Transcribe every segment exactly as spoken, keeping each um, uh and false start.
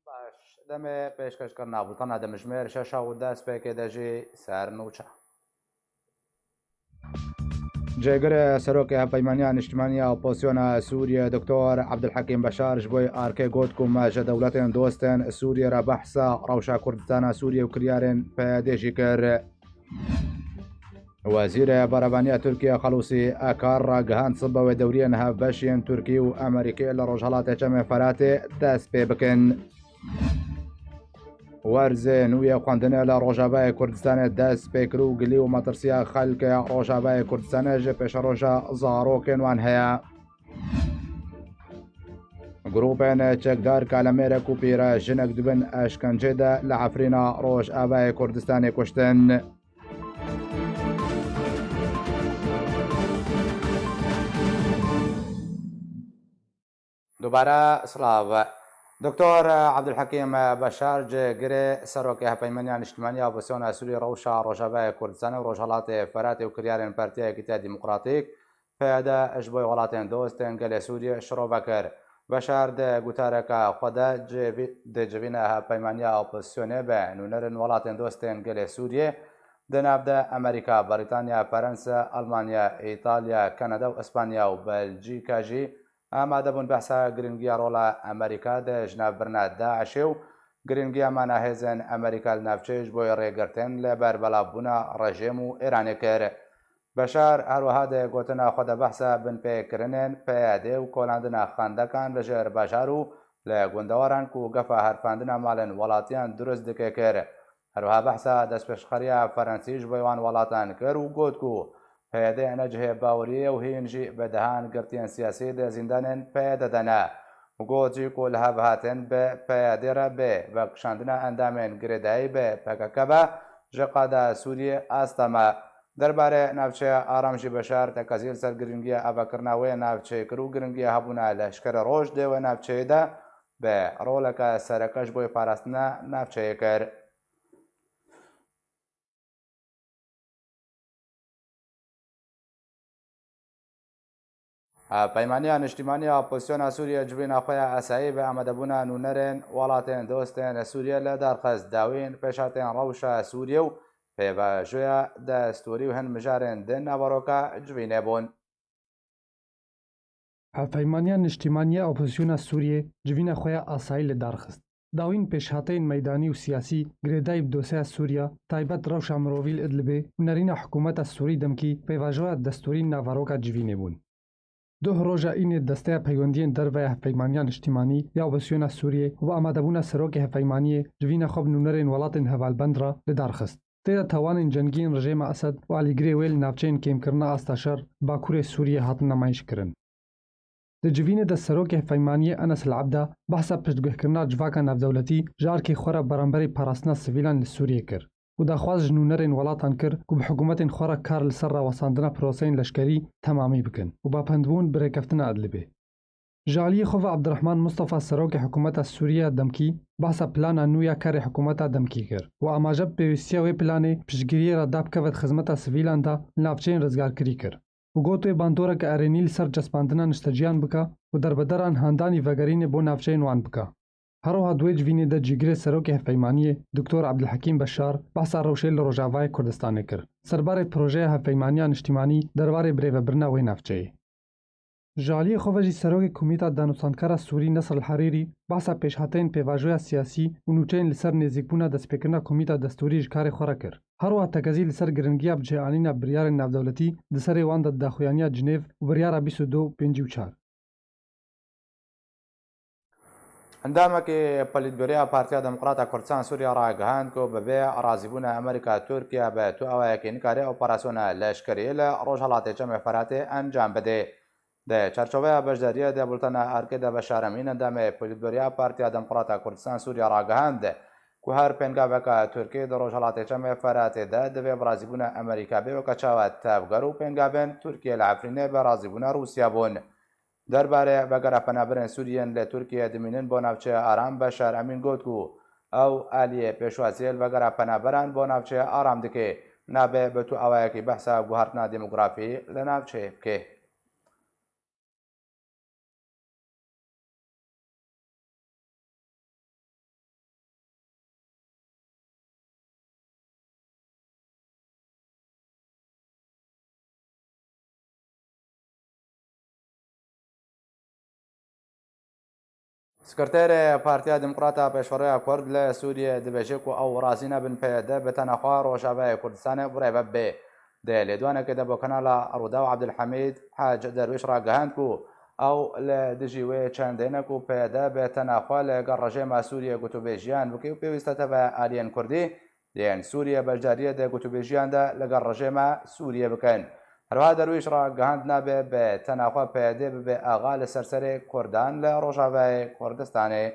Baş, demê pêşkêşkirina bultena dimijmêr şeş û deh pêkê de jî sernûçe. Cêgirê Serokê Hevpeymaniya Niştimanî ya Opozisyona Sûriyê Doktor Abdulhekîm Beşar ji bo arkê got ku me ji dewletên dostên Sûriyê re behsa rewşa Kurdistana Sûriyê û kiryarên P Y D'ê jî kir. Wezîrê Berevaniya Tirkiye Xelûsî Akar ragihand sibe wê dewriyên hevbeş yên Tirkî û Amerîkê li Rojhelatê Çemê Feratê dest pê bikin. Werzê nû yê xwendinê li Rojavayê Kurdistanê dest pê kir û gilî û metirsiya xelkê Rojavayê Kurdistanê ji pêşeroja zarokên wan heye. Grûpên çekdar ka li mêrek û pîre jinek dibin eşkencê de li Efrîna Rojavayê Kurdistanê kuştin. Dubare silav. Doktor Abdulhekîm Beşar, cêgirê Serokê Hevpeymaniya Niştimanî ya Opozisyona Sûrî rewşa Rojavayê Kurdistanê û Rojhelatê Feratê û kiryarên Partiya Yekîtiya Demokratîk, P Y D, ji bo welatên dost ên gelê Sûriyê şirove kir. Beşar di gutareke xwe de civî-, di civîna hevpeymaniya opozisyonê bi nûnerên welatên dost ên gelê Sûriyê, di nav de Amerîka, Brîtanya, Ferensa, Almanya, Îtalya, Kanada û Îspanya û Belcîka jî amade bûn behsa girîngiya rola Amerîka di jinavbirina DAIŞê û girîngiya mana hêzên Amerîka li navçeyê ji bo rêgirtin li ber belavbûna rejîm û Îranê kir. Beşar her wiha di gotina xwe de behsa binpêkirinên P Y D û kolandina xendekan li jêr bajar û li gundewaran ku gefa herfandina malên welatiyan dirust dike kir. Her wiha behsa destpêşxeriya Ferensî ji bo wan welatan kir û got ku P Y D ne cihê baweriyê ye û hîn jî bi dehan girtiyên siyasî di zîndanên P Y D de ne. Got jî ku li hev hatin bi P Y D re bê vekişandina endamên girêdayî bi P K K ve ji qada Sûriyê asta me. Derbarê navçeya aram jî Beşar tekezî li ser girîngiya avakirina wê navçeyê kir û girîngiya hebûna leşkerê roj dê wê navçeyê de bi roleke sereke ji bo parastina navçeyê kir. Hevpeymaniya Niştimanî ya Opozisyona Sûriyê civîna xwe ya esayî bi amadebûna nûnerên welatên dost ên Sûriyê li dar xist. Dawîn pêşhatên rewşa Sûriyê û pêvajoya destûrî û hin mijarên din naveroka civînê bûn. Hevpeymaniya Niştimanî ya Opozisyona Sûriyê civîna xwe ya asayî li dar xist. Dawîn pêşhateyên meydanî û siyasî girêdayî bi dosyeya Sûriya, taybet rewşa mirovî li Idlibê û nerîna hikûmeta Sûrî demkî pêvajoya destûrî naveroka civînê bûn. Duh roja înê desteya peywendiyên derve ya Hevpeymaniya Niştimanî ya Opozisyona Sûriyê û bi amadebûna serokê hevpeymaniyê civîna xwe bi nûnerên welatên hevalbend re li dar xist. Tê de tawanên cengî yên rejêma Esed û alîgirê wê li navçeyên kêmkirina asta şer Bakurê Sûriyê hatin nimayîş kirin. Di civînê de serokê hevpeymaniyê Enes El Abda behsa piştguhkirina civaka navdewletî ji arkê xwe re beramberî parastina sivîlan li Sûriyê kir û daxwaz ji nûnerên welatan kir ku bi hikûmetên xwe re kar li ser rawestandina proseyên leşkerî temamî bikin û bapendbûn bi rêkeftina Idlibê. Ji aliyê xwe ve Abdurrahman Mustafa serokê hikûmeta Sûriye ya demkî behsa plana nû ya karê hikûmeta demkî kir û amaje bi pêwîstiya wê planê piştgiriyê re da bikeve di xizmeta sivîlan de li navçeyên rizgarkirî kir û got wê bandoreke erênî li ser cespandina nişteciyan bike û derbederan handanî vegerînê bo navçeyên wan bike. Her wiha di wê civînê de cîgirê serokê hevpeymaniyê Doktor Abdulhekîm Beşar behsa rewşê li Rojavayê Kurdistanê kir. Serbarê projeya hevpeymaniya niştimanî derbarê birêvebirina wê navçeyê. Ji aliyê xwe ve jî serokê Komîta Danûstankara Sûrî Nesr El Herîrî behsa pêşhateyên pêvajoya siyasî û nûçeyên li ser nêzîkbûna destpêkirina Komîta Destûrî ji karê xwe re kir. Her wiha tekezî li ser giringiya bi cihêanîna biryarên navdewletî di serê wan de di daxuyaniya Cinêv û biryara bîst û du û pêncî û çar. Endamekî Polîtbîroya Partiya Demokrata Kurdistan Sûriye ragihand ku bi vê razîbûna Amerîka, Tirkiye bi tu awayekî nikare operasyona leşkerî li Rojhelatê Çemê Feratê encam bide. Di çarçoveya beşdariyê di bultena Arkê de Beşar Emîn, endamê Polîtbîroya Partiya Demokrata Kurdistan Sûriye ragihand ku her pêngaveke Tirkî di Rojhelatê Çemê Feratê de divê bi razîbûna Amerîka bê weke çawa tevger û pêngavên Tirkiye li Efrînê bi razîbûna Rûsya bûn. Derbarê vegera penaberên Sûriyên li Tirkiye dimînin bo navçeya aram, Beşar Emîn got ku ew aliyê pêşwaziyê li vegera penaberan bo navçeya aram dike, nabe bi tu awayekî behsa guhertina demografî li navçeyê bike. Sekreterê Partiya Demokrata Pêşveroya Kurd li Sûriyê dibêje ku ew razî nebin P Y D bi tena xwe Rojavayê Kurdistanê birêve bê. Di lêdwanekê de bo kanala Rûdaw Ebdulhemîd Hac Derwîş ragihand ku ew li dijî wê çendê ne ku P Y D bi tena xwe li gel rejêma Sûriyê gotûbêjiyan bike û pêwîst e teve aliyên Kurdî yên Sûriye beşdariyê di gotûbêjiyan de li gel rejêma Sûriye bikin. Herwiha Derwîş ragihand nabe bi tena xwe P Y D bibe axa li ser serê Kurdan li Rojavayê Kurdistanê.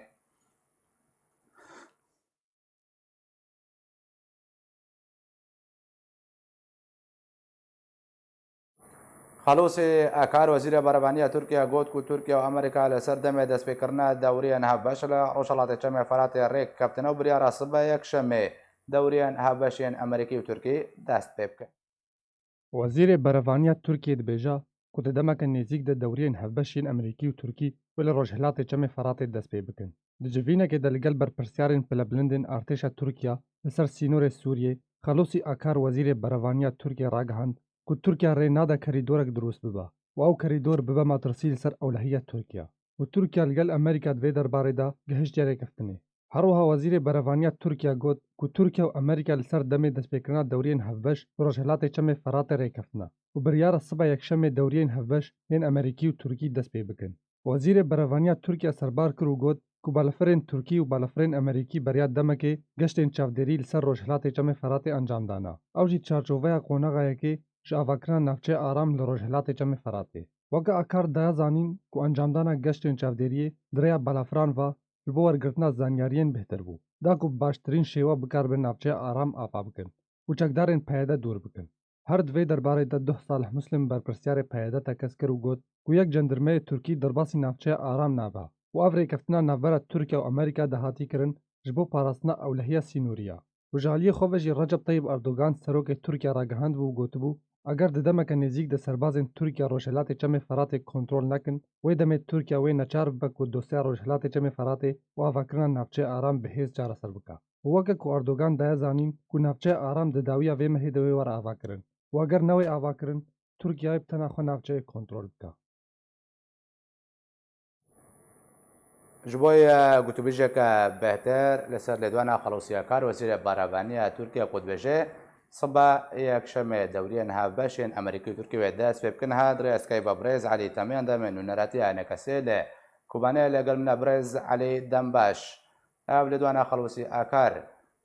Xalûsî Akar, Wezîrê Berevaniya Tirkiye, got ku Tirkiye û Amerîka li ser demê destpêkirina dewriyên hevbeş li Rojhelatê Çemê Feratê rêk keftine û biryara sibe yekşemê dewriyên hevbeş yên Amerîkî û Tirkî dest pê bikin. Wezîrê Berevaniya Tirkiyê dibêje ku di demeke nêzîk de dewriyên hevbeş yên Amerîkî û Tirkî wê li Rojhilatê Çemê Feratê dest pê bikin. Di civînekê de li gel berpirsyarên pilebilindên artêşa Tirkiye li ser sînorê Sûriyê, Xelûsî Akar, Wezîrê Berevaniya Tirkiye ragihand ku Tirkiye rê nade kerîdorek dirûst bibe û ew kerîdor bibe metirsî li ser ewlehiya Tirkiye û Tirkiye li gel Amerîka di vê derbarê de gihiştiye rêkeftinê. Her wiha Wezîrê Berevaniya Tirkiye got ku Tirkiye û Amerîka li ser demê destpêkirina dewriyên hevbeş li Rojhilatê Çemê Feratê rêkeftina û biryara sibe yekşemê dewriyên hevbeş yên Amerîkî û Tirkî dest pê bikin. Wezîrê Berevaniya Tirkiye serbar kir û got ku balafirên Tirkî û balafirên Amerîkî beriya demekê geştên çavdêrî li ser Rojhilatê Çemê Feratê encam dana. Ew jî çarçoveya qonaxa yekê ji avakirina navçeya aram li Rojhilatê Çemê Feratê. Weke Akar daye zanîn ku encamdana geştên çavdêriyê di rêya balafiran ve ji bo wergirtina zanyariyên bêhtir bû, da ku bi baştirîn şêwe bikaribin navçeya aram ava bikin û çekdarên P Y D dûr bikin. Her di vê derbarê de duh Salih Muslim, berpirsyarê P Y D tekez kir û got ku yek cendirmeyê Tirkî derbasî navçeya aram nabe û ev rêkeftina navbera Tirkiye û Amerîka de hatî kirin ji bo parastina ewlehiya sînorî ye. Û ji aliyê xwe ve jî Recep Tayyip Erdogan, serokê Tirkiye ragihandibû û gotibû, eger di demeke nêzîk de serbazên Tirkiye Rojhilatê Çemê Feratê kontrol nekin, wê demê Tirkiye wê neçar bibe ku dosyeya Rojhilatê Çemê Feratê û avakirina navçeya aram bi hêz çareser bike. Û weke ku Erdogan daye zanîn ku navçeya aram di dawiya vê mehê de wê were avakirin û eger newê avakirin, Tirkiye wê bi tena xwe navçeyê kontrol bike. Ji bo ye gotûbêjeke bêhtir li ser lêdwana Xelûsî Akar, Wezîrê Berevaniya Tirkiye ku dibêje, sibe yekşemê dewriyên hevbeş yên Amerîkî û Tirkî wê dest pê bikin, ha di rêya S K ba birêz Elî Temî, endamê nûneratiya N K S li Kobanê, li gel min e birêz Elî, dem baş. Ev lêdwana Xelûsî Akar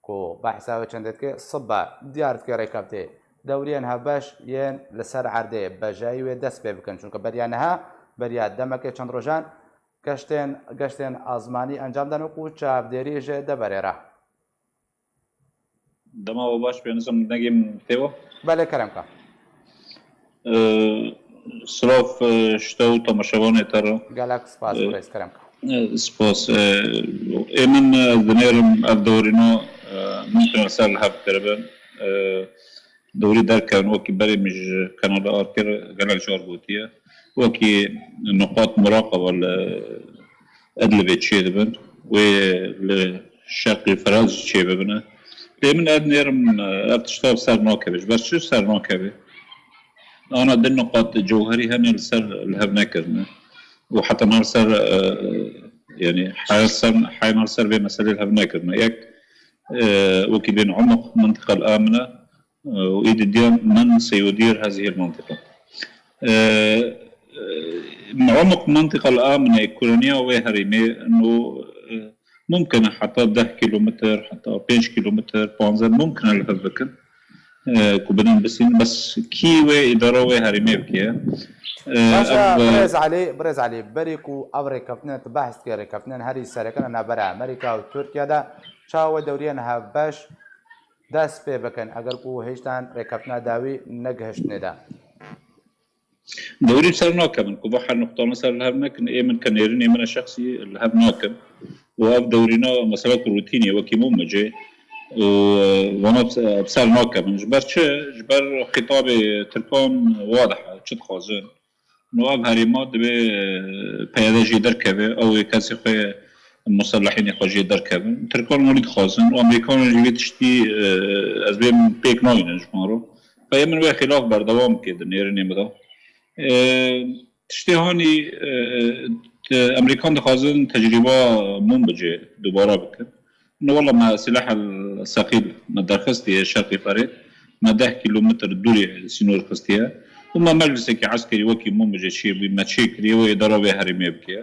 ku behsa wê çendê dike, sibe diyar dike rêkefte dewriyên hevbeş yên li ser erdê bejayî wê dest pê bikin. Çunke beriya niha, beriya demekê çend rojan geştên, geştên azmanî encam dan û ku çavdêrî ji deverê re. Dema we baş be, nizam negêm têwa. Belê, kerem ka. Ee, Silav, e, ji te û temaşevanê te re. Gelek spas, e, birêz, kerem ka. E, spas. E, ê min, e, ez dinêrim ev dewrîno, e, mumkin e ser li hev kiribin. E, dewrî derkevin, wekî berê min ji kanala Arkê re gelek car gotiye. Wekî nuqat muraqaba li Idlibê çêdibin, wê li şerqê Firat jî çêbibine. Lê min ez nêrim, ev tişta ser nakeve. Ji ber çi ser nakeve? Ana din nuqat cewherî hene li ser li hev nekirine. Û heta niha li ser, e, yanî heya ser, heya niha li ser vê meselê li hev nekirine. Yek, e, wekî bên Umuq, mintiqa li amine, e, û êdî diyan min seyodîr hezî hil mintiqa. E, Min umq mentiqa li amine kuraniya wê herêmê no, e, mumkin e heta deh kîlometr, heta pênc kîlometr, panzdeh mumkin e li hev bikin, e, ku bidin bisîn, bes kî wê îdara wê herêmê bike? E, Baş e, ev, e, Birêz Elî, Birêz Elî, berî ku ev rêkeftinên tu behs dikê, rêkeftinên herî sereke li navbera Amerîka û Tirkiye de, çawa dewriyên hevbeş dest pê bikin, eger ku hêştan rêkeftina dawî negihiştinê de? Dewrî bi ser nakevin, ku va her nuqtana ser li hev nekin, ê min ke nêrînê min e şexsî li hev nakin. Û ev dewrîna mesela ku rutînê wekî mumicê û, e, vana bi ser nakevin. Ji ber çi? Ji ber xîtabê Tirkan wadih e, çi dixwazin. No ev herêma divê, e, P Y D jê derkeve, ew ê kesê xwe muselehînê xwe jê derkevin. Tirkan wanî dixwazin û Amerîkanan jî vê tiştî, e, ez bêm pêk nayînin ji wan re. Peyê min wê xîlaf berdewam bike di nêrînê min de. E, tiştê hanî, e, e, te-, Amerîkan dixwazin tecrîba Munbicê dubara bikin. Ni wela me silah el seqîl me derxistiye şerqî Ferê. Me deh kîlometr dûrî sînor xistiye. Û me meclisekî eskerî wekî Munbicê çêbû, me çêkiriye û êdara vê herêmê bikiye.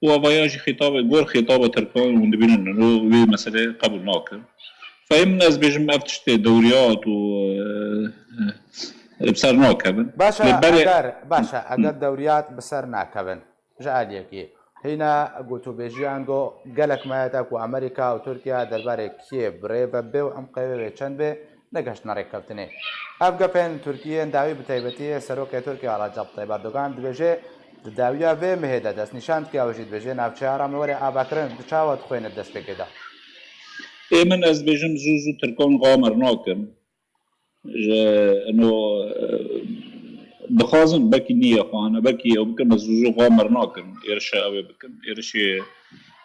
Û avaya jî xîtabê, gor xîtaba Tirkan hûn dibînin û vê meselê qebûl nakin. Fehim ez bêjim ev tiştê dewriyat û, e, e, bi ser nakevin. Baş e, Lê belê eger, baş e, eger dewriyat bi ser nakevin, ji aliyekî, hîna gotûbêjiyan go gelek me hete ku Amerîka û Tirkiye derbarê kiyê bi rê ve bê û emqê wê çend bê, negeştine rêkeftinê. Ev gefên Tirkiyên dawî bi taybetî serokê Tirkiye Recep Tayyip Erdogan dibêje, di dawiya vê mehê de destnîşan dike, ew jî dibêje navçeya Aram were avakirin, di çawa dixwêne destpêkê de? Ê min ez dibêjim zû zû Tirkan gamir nakin. Ji eno, e, dixwazin, belkî niyê xwe hene, belkî ew bikin, bes zû zû gamir nakin. Êrişa ew ê bikin. Êrişê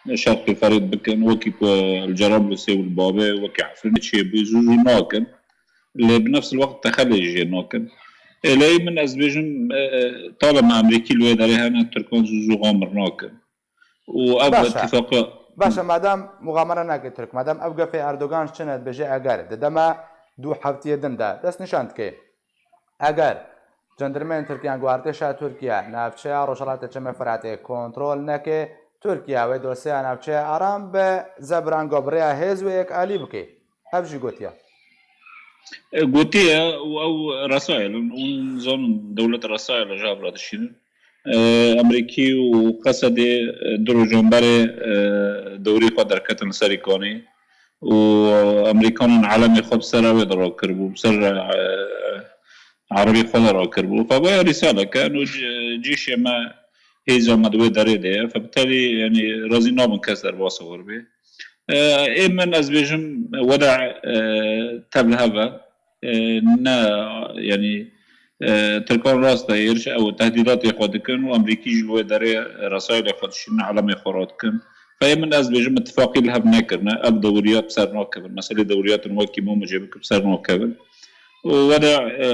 şerqê Ferêt bikin, wekî ku li Cerablusê û li Babê, wekî Efrînê çêbû, zû zû nakin. Lê bi nefs el wext texelê jê nakin. Ê, lê min ez bêjim, e, e, talema Amerîkî li wê derê hene, Tirkan zû zû gamir nakin. Û ev Baş e. Îtîfaqa Baş e, madem muxamere nake Tirk, madem ev gefê Erdogan çi ne dibêje, eger di dema du heftiyê din de destnîşan dike, eger cendirmeyên Tirk yan ku artêşa Tirkiye navçeya Rojhilatê Çemê Firatê kontrol neke, Tirkiye wê dosyeya navçeya Aram bi zebirango bi rêya hêz wê yekalî bike. Ev jî gotiye. E, gotiye û ew resayel in. Hûn zanin dewlet resayel ji hev re dişînin. E, Amerîkî û Qesedê, e, du rojan berê, e, dewrî xwe derketin li serî kanê û Amerîkanan elemê xwe bi ser ew ê de rakiribû, bi ser, e, erebî xwe de rakiribû. Fe vaya rîsaleke, eno c-, cîşê me, hêza me di wê derê de ye. Fe bi telî, yanî razî nabin kes derbasa wir bê. E, ê min ez bêjim weda, e, tev li hev e. E, ne, yanî, e, Tirkan rast e, êriş ew tehdîdatê xwe dikin û Amerîkî jî li wê derê resayilê xwe dişînin, elemê xwe radikin. Feyê min ez bêjim, ittifaqî li hev nekirine. Ev dewriyat bi ser nakevin. Meselê dewriyatin wekî Mûmicê bike bi ser nakevin. Û weda, e,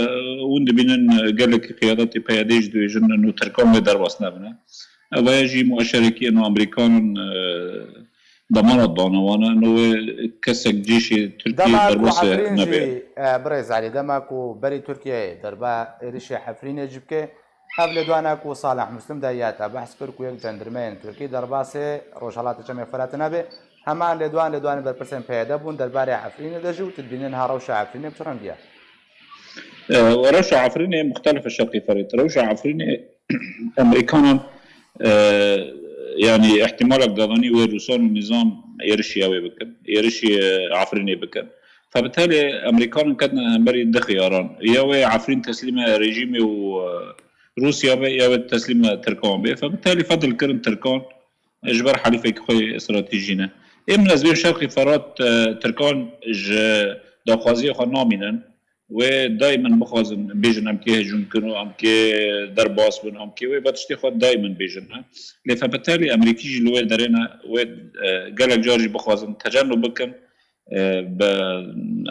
hûn dibînin, e, gelekî qiyadetê P Y D'ê jî dibêjin, eno Tirkan wê derbas nebine. Ev heye jî mueşerekî eno Amerîkanin, e, demarat dane wan e, eno wê kesek cîşê Tirkiyê Dema ku derbas Efrîn nebe. jî, e, birêz Elî, dema ku berî Tirkiyeyê derba êrişê Efrînê jî bike, ev lêdwana ku Salih Muslim de ya te behs kir ku yek cendirmeyên Tirkî derbasê Rojhelatê Çemê Firatê nebe, heman lêdwan, lêdwanê berpirsên P Y D bûn derbarê Efrînê de jî û tu dibînin ha rewşa Efrînê bi çi rengî ye? E, rewşa Efrînê muxtelif e şerqî Ferêt. Rewşa Efrînê Amerîkanan, e, yanî ihtimalek gavanî wê Rûsan û nîzam êrişî ew ê bikin, êrişî, e, Efrînê bikin. Fe bi telê Amerîkanan ketine hemberî du xiyaran. Ya wê Efrîn teslîme rejîmê û, e, Rûsya be, ya wê teslîme Tirkan be. Fe bi telî fedil kirin Tirkan, e, ji ber helîfekî xwe yê stratejî ne. Ê min ez bêm şerqî Ferat, e, Tirkan ji daxwaziyê xwe namînin. Wê daymen bixwazin bêjin em kê hejûm kin û em kê derbas bin, em kê wê ve tiştê xwe daymen bêjin. Lê F P T lê Amerîkî jî li wê derê ne, wê, e, gelek car jî bixwazin tecennûb bikin, e, bi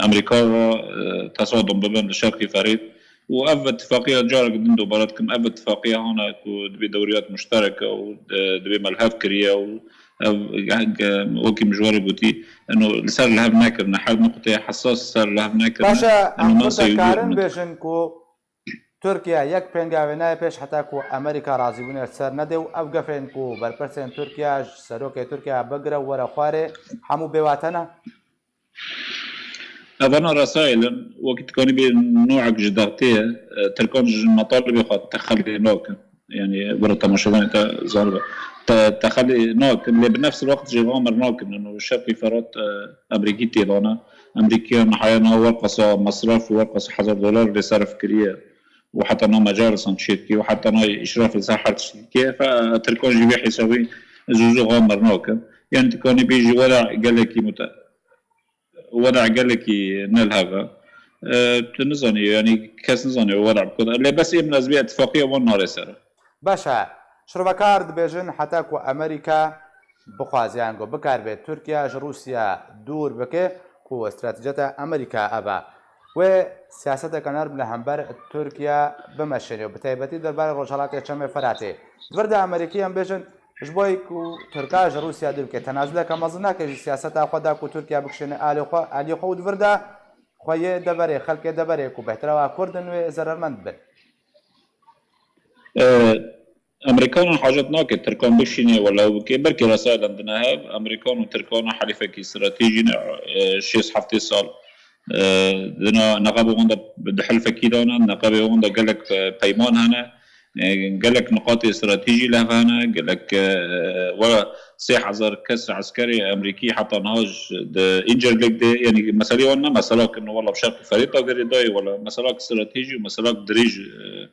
Amerîka re, e, tesadum bibin li şerqî Ferêt. Û ev ittifaqiya carek din dubare dikim, ev ittifaqiya hana ku dibê dewriyat muştereke û, e, dibê me li hev kiriye û ev, e, wekî min ji we re gotî, eno li ser li hev nekirine, her nuqteyê hesas ser li hev nekirine. Baş e, Eno em masa xwe yekî dikarin min. bêjin ku Tirkiye yek pêngavê nayê pêş heta ku Amerîka razîbûnê li ser nede û ev gefên ku berpirsên Tirkiye ji serokê Tirkiye bigire û were xwarê hemû bêwate ne? Evana resayîl in, wekî tikanî bê nûek ji dextê ye, e, Tirkan ji metalibê xwe texelî nakin. Yanî, bira temaşevanê te zanibe. Te, texelî nakin, lê bi nefs wext jê amir nakin. Ino Şerqî Ferat, e, Emrîkî têdane. Emrîkiya nihaya niha werqasa mesraf û werqasa hezar dolar lê serf kiriye. Û heta na mecalisan çêdikê û heta na îşrafê ser her tiştî dikê. Fe, Tirkan jî vê hesabî zû zû amir nakin. Yanî, tikanî bê jî were gelekî mute-, were gelekî ne li hev e. E, tu nizanî, yanî kes nizanî were bi ku de. Lê bes ê min ez vê îtifaqiya wan narê ser. Baş e. Şirvekar dibêjin heta ku Amerîka bixwaze yan ku bikaribe Tirkiye ji Rûsya dûr bike ku stratejiyeta Amerîka ev e. Wê siyaseteke nerm li hember Tirkiye bimeşêne û bi taybetî derbarê Rojhelatê Çemê Firatê. Di vir de Amerîkî em bêjin, Ji bo ku Tirka ji Rûsya dûr bike, tenazuleke mezin nake ji siyaseta xwe da ku Tirkiye bikişêne alê xwe, aliyê xwe û di vir de xwe yê deverê, xelkê deverê ku behtrawa Kurd in wê zerermend bin. E, Amerîkanan hacet nake Tirkan bikişîne wela bike, belkî resaylan dine hev, Amerîkan û Tirkan helîfekî stratejî ne, e, şêst heftê sal, e, dina neqebê wan de di helfekî de ne, neqebê wan de gelek, e, peyman hene. E, gelek niqatê stratejî li hev hene, gelek, e, were sê hezar kes eskerê Amerîkî heta niha ji, di Incirlik de, yanî meselê wan ne meselak in, wela bi şerqî Ferêt de girêdayê, wela meselak stratejî û meselak dirêj, e,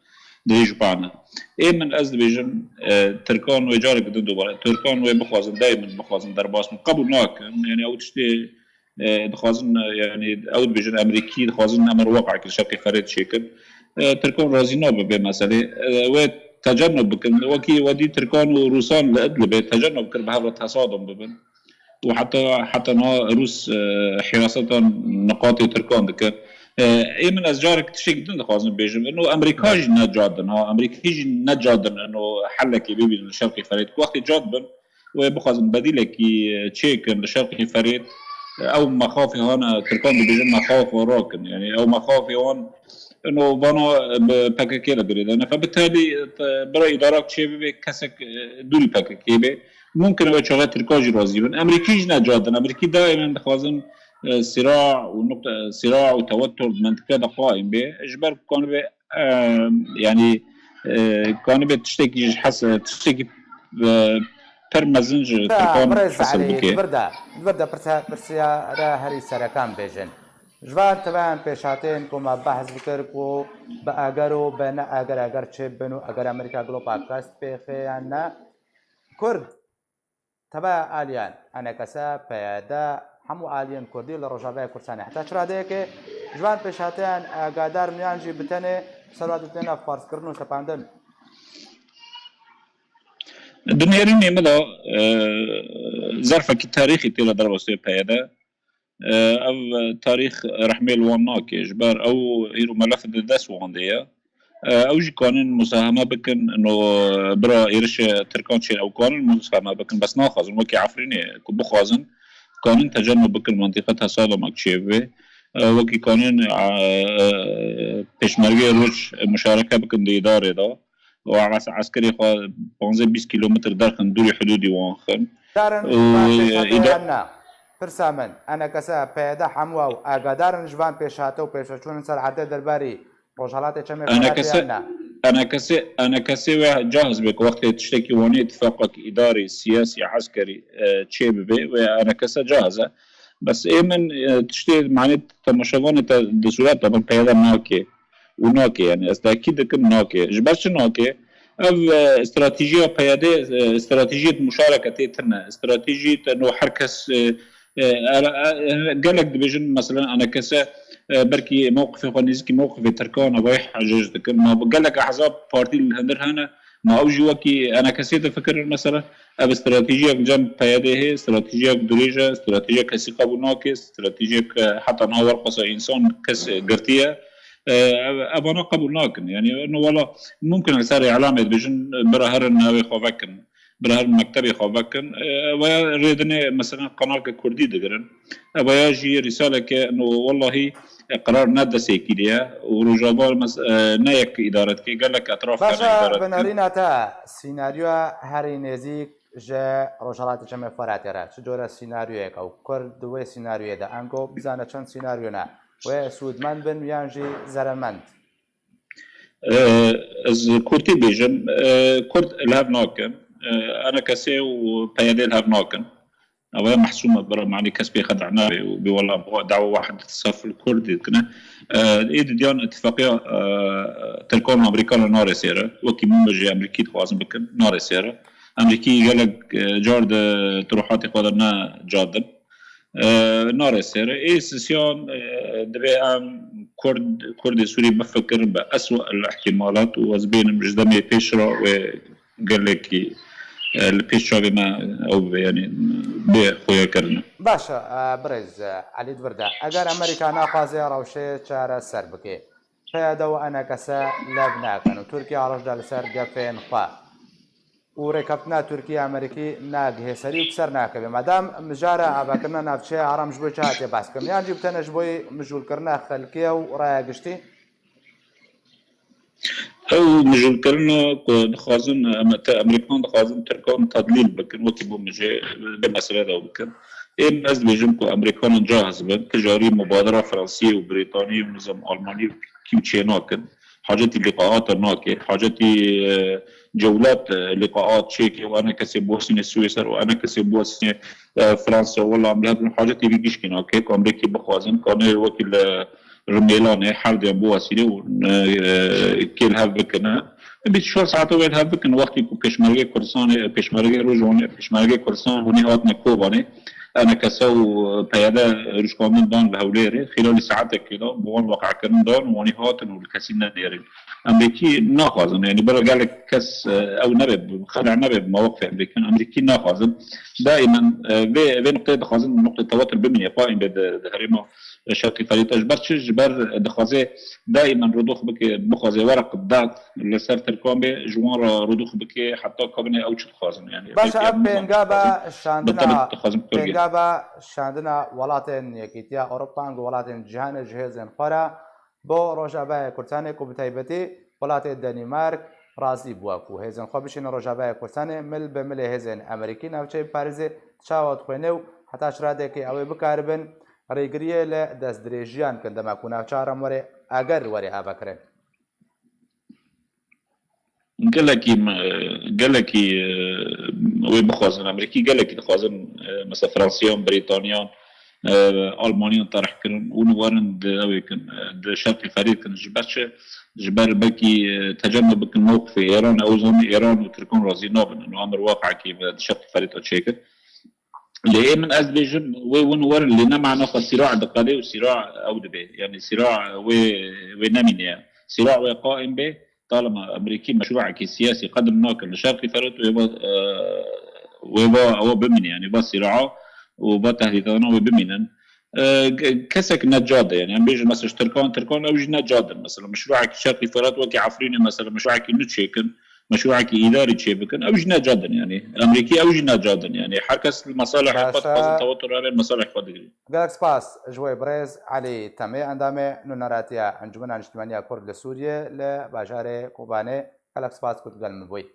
dirêj û pehne. Ê min ez dibêjim, e, Tirkan wê careke din dubare, Tirkan wê bixwazin, dayê min bixwazin derbas bin, qebûl nakin, yanî ew tiştê e, dixwazin, e, yanî ew dibêjin Amerîkî dixwazin emir weqekî li şerqê Ferêt çêkin. E, Tirkan razî nabe vê meselê. E, wê tecennub bikin. Wekî wedî Tirkan û Rûsan li Idlibê tecennub kir bi hev re tesadum bibin. Û heta, heta niha Rûs, e, hirasetan niqatê Tirkan dikin. E, ê min ez carek tiştek din dixwazim bêjim. Ino Amerîka jî ne ca din ha. Amerîkî jî ne ca din ino helekê bibînin li şerqê Ferêt. Ku wextê ca dibin, wê bixwazin bedîlekî çêkin li şerqê Ferêt. Ew mexafê hane, Tirkan dibêjin mexaf rakin. Yanî ew mexafê wan ino vana bi P K K de girêdayne. Fe bi telî, e, bira îdarak çê bibe, kesek, e, dûrî P K K bê. Mumkin e wê çaxê Tirkan jî razî bin. Amerîkî jî ne ca din. Amerîkî daîmen dixwazin, e, sira û nukte, sira û tewetur di mintike de qaîm bê. Ji ber ku kanibe e, yanî, e, kanibê tiştekî ji hes, tiştekî, e, pir mezin ji Tirkan hesil bike. Di vir de, di vir de pirsa-, pirsiyara herî serekan bêjin. Ji van tevayan pêşhateyên ku me behs dikir ku bi eger û bi ne eger eger çê bin û eger Amerîka Global Trust pêxê yan ne, Kurd Tevaya aliyan, enekese, P Y D, hemû aliyên Kurdî li Rojavayê Kurdistanê heta çi radeyekê ji van pêşhateyan agahdar in yan jî bi tenê bi ser wê hatî têne farzkirin û sepandin? Di nêrînê min de, e, zerfekî tarîxî tê li derbasî P Y D. E, ev tarîx rehmê li wan nake, ji ber ew hîr û melef di dest wan de ye. E, ew jî kanin musaheme bikin, no, bira êrişê Tirkan çêne, ew kanin musaheme bikin, bes naxwazin wekî Efrînê ku bixwazin, kanin tecennub bikin, mentiqe tesadumek çêbibe. E, wekî kanin, e, e, pêşmergeyê Rûs muşareke bikin di îdarê de. û es-, eskerê xwe panzdeh bîst kîlometr derxin dûrî hidûdî wan xin. Darin û ji van pêşhateyan îda- ne. Pirsa min, enekese, P Y D, hemû ew agahdarin ji van pêşhate û pêşveçûn li ser erdê derbarî Rojhelatê Çemê Firatê yan ne? Enekese, enekese wê cahiz be ku wextê tiştekî wanî îtifaqek îdarî, siyasî, eskerî, e, çê bibe, wê enekese cahiz e. Bes ê min, e, tiştê, manê temaşevanê te di sûreta min P Y D nake. û nake, yanî ez tekîd dikim nake. Ji ber çi nake? Ev, e, stratejiya P Y D, e, stratejiyê muşareke tê tune. Stratejî te no her kes, e, e, e, e, gelek dibêjin, meselen, enekese, e, belkî mewqifê xwe nêzîkî mewqifê Tirkan e, vay hecêj dikin. Ma bi gelek ehzab partî li hundir hene, ma ew jî wekî enekesê difikirin, mesela, ev stratejiyek cem P Y D hê, stratejiyek dirêj e, stratejiyek kesî qebûl nake, stratejiyek, e, heta niha werqasa însan kes girtiye. E, ev, evana qebûl nakin. Yanî, no wala mumkin li ser îlamê dibêjin, bira herin navê xwe vekin. Bira her mektebê xwe vekin. E, ev ya rêdinê, mesela, qanalke kurdî digirin. Ev ya jî rîsaleke, no, wellahî, e, qerar ne destê yekî de ye. Û Rojava mes-, e, ne yek îdare dike, gelek etraf hene îdare dikin. Baş e, bi nerîna te, sînaryoya herî nêzîk ji Rojhelatê Çemê Feratê re çi cure sînaryoyek e û Kurd di wê sînaryoyê de ango bizane çend sînaryo ne? Wê sûdmend bin yan jî zerermend? E, ez kurtî bêjim, e, Kurd li hev nakin. E, ENKS û PYD li hev nakin. Ew ya mehsûm e, bira, manî kes pê xeda nabe û bê wela dawa wahdet saf li Kurd dikine. E, ê didiyan îtifaqiya, e, Tirkan û Amerîkan nare sêre. Wekî min jî Amerîkî dixwazin bikin, nare sêre. Amerîkî gelek, e, car di turuhatê xwe de ne cadin. E, nare sêre. Ê sisiyan, e, divê em Kurd, Kurdê Sûrî bifikirin bi eswa el ihtimalat û ez bênim ji demê pêş re wê gelekî, e, li pêş çavê me ew bibe, yanî bê xuya kirine. Baş e, e, birêz, e, Elî Divirde, eger Amerîka naxwaze rewşê çareser bike, PYD û ENKS lev nakin û Tirkiye aroj da li ser gefên xwe û rêkeftina Tirkiye Amerîkî nagihê serî û bi ser nakeve. Madam mijara avakirina navçeya aram ji bo çi hatiye behskirin? Yan jî bi tene ji bo mijûlkirina xelkê û raya giştî? Ew mijûlkirina ku dixwazin, em, te-, Amerîkan dixwazin Tirkan tedlîl bikin, wekî bo mijê vê mesele de bikin. Ê, ez dibêjim ku Amerîkanan cahaz bin, ti carî mubadera Fransiyê û Brîtanî û nizam Almanî û kî û çê nakin. Hacetî lîqaata nake, hacetî, e, cewlat, e, lîqaat çêke û ene kesê bosîne Swêser û ene kesê bosîne, e, Fransa, wela em li hev bin hacetî vî gişkî nake ku Amerîkî bixwazin, kanê wekî li Rimêlanê her diyan biwasîne û, e, e, kê li hev bikine. Bîst çar saete wê li hev bikin, wextî ku Pêşmergê Kurdistanê, Pêşmergê Rojwanê, Pêşmergê Kurdistan hûnê hatine Kobanê, ENKS û PYD rûşkandin dan li Hewlêrê, xîlalî saetekê de bi wan weqekirin dan û wanî hatin û li kesî nenêrin. Amerîkî naxwazin, yanî bira gelek kes, e, ew nebe, xela nebe bi mewqifê Amerîkan. Amerîkî naxwazin. Daîmen, e, vê, vê nuqteyê dixwazin nuqtê tewatur bimîne, qaîm be di, di herêma Şerqî Ferîta. Ji ber çi? Ji ber dixwaze daîmen rûdux bike, bixwaze werq dat li ser Tirkan bê, ji wan re rûdux bike, heta ka binê ew çi dixwazin. Yanî Baş e, ev pêngava şandina, pêngava şandina welatên Yekîtiya Ewropa, ango welatên cîhanê ji hêzên xwe re bo Rojavayê Kurdistanê ku bi taybetî welatê Danîmark razî bûye ku hêzên xwe bişîne Rojavayê Kurdistanê, mil bi milê hêzên Amerîkî navçeyê biparêze, çawa dixwêne û heta çi radekê ew ê bikaribin rêgiriyê li destdirêjiyan kin dema ku navçe aram were, eger were avekirin? Gelekî me-, gelekî, e, wê bixwazin, Amerîkî gelekî dixwazin, e, mesela Fransiyan, Brîtaniyan, e, Almaniyan terih kirin û niwarin di ew ê kin, e, di şerqî ferî kin. Ji ber çi? Ji ber belkî, e, tecemû bikin mewqifê Îranê, ew zanî Îran û Tirkan razî nabin. Û emir waqekî ve di şerqî ferî de çêkir. Lê ê min ez dibêjim, wê win werin, lê ne mana xwe sîra diqede û sîra ew dibe. Yanî sîra wê, wê nemîne ye. Sîra wê qaîm be, talima Amerîkî meşrûekî siyasî qedim nakin li Şerqî Ferot, wê va, e, wê va ewa bimîne, yanî va sîra û va tehdîdana wê bimînin. E, ge-, kesek ne cade, yanî em bêjin mesela ji Tirkan, Tirkan ew jî ne cadin. Mesela meşrûekî Şerqî Ferot wekî Efrînê mesela meşrûekî nû çêkin, meşrûekî îdarî çêbikin, ew jî ne cadin yanî. Amerîkî ew jî ne cadin yanî. Her kes li mesalihê xwe dixwazin, tewatur herin mesalihê xwe digirin. Gelek spas ji we birêz Elî Temê, endamê Nûneratiya Encûmena Niştimaniya Kurd li Sûriyê li bajarê Kobanê. Gelek spas ku tu gel min bûyî.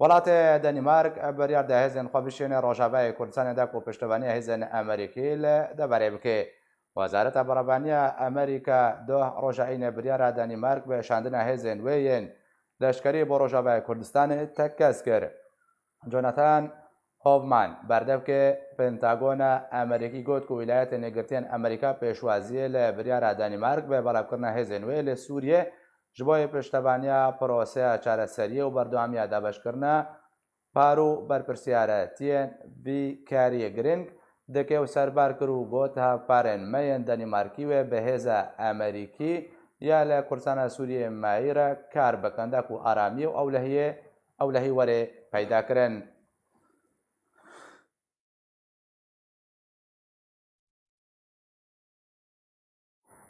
Welatê Danîmark biryar da hêzên xwe bişêne Rojavayê Kurdistanê de ku piştevaniya hêzên Amerîkî li deverê bike. Wezareta Berebaniya Amerîka doh roja Înê biryara Danîmark bi şandina hêzên wê yên leşkerî bo Rojavayê Kurdistanê tekkez kir. Jonathan Hoffman, berdevkê Pentagona Amerîkî got ku Wîlayetên Yekgirtiyên Amerîka pêşwaziyê li biryara Danîmark bi belavkirina hêzên wê li Sûriyê ji bo piştevaniya proseya çareseriyê û berdewamiya dabeşkirina par û berpirsyariyên vî kariyê girîng dike û serbar kir û got, hevparên me yên Danîmarkî wê bi hêza Amerîkî ya li Kurdistana Sûriyê mayî re kar bikin da ku aramî û ewlehiyê, ewlehî were peyda kirin.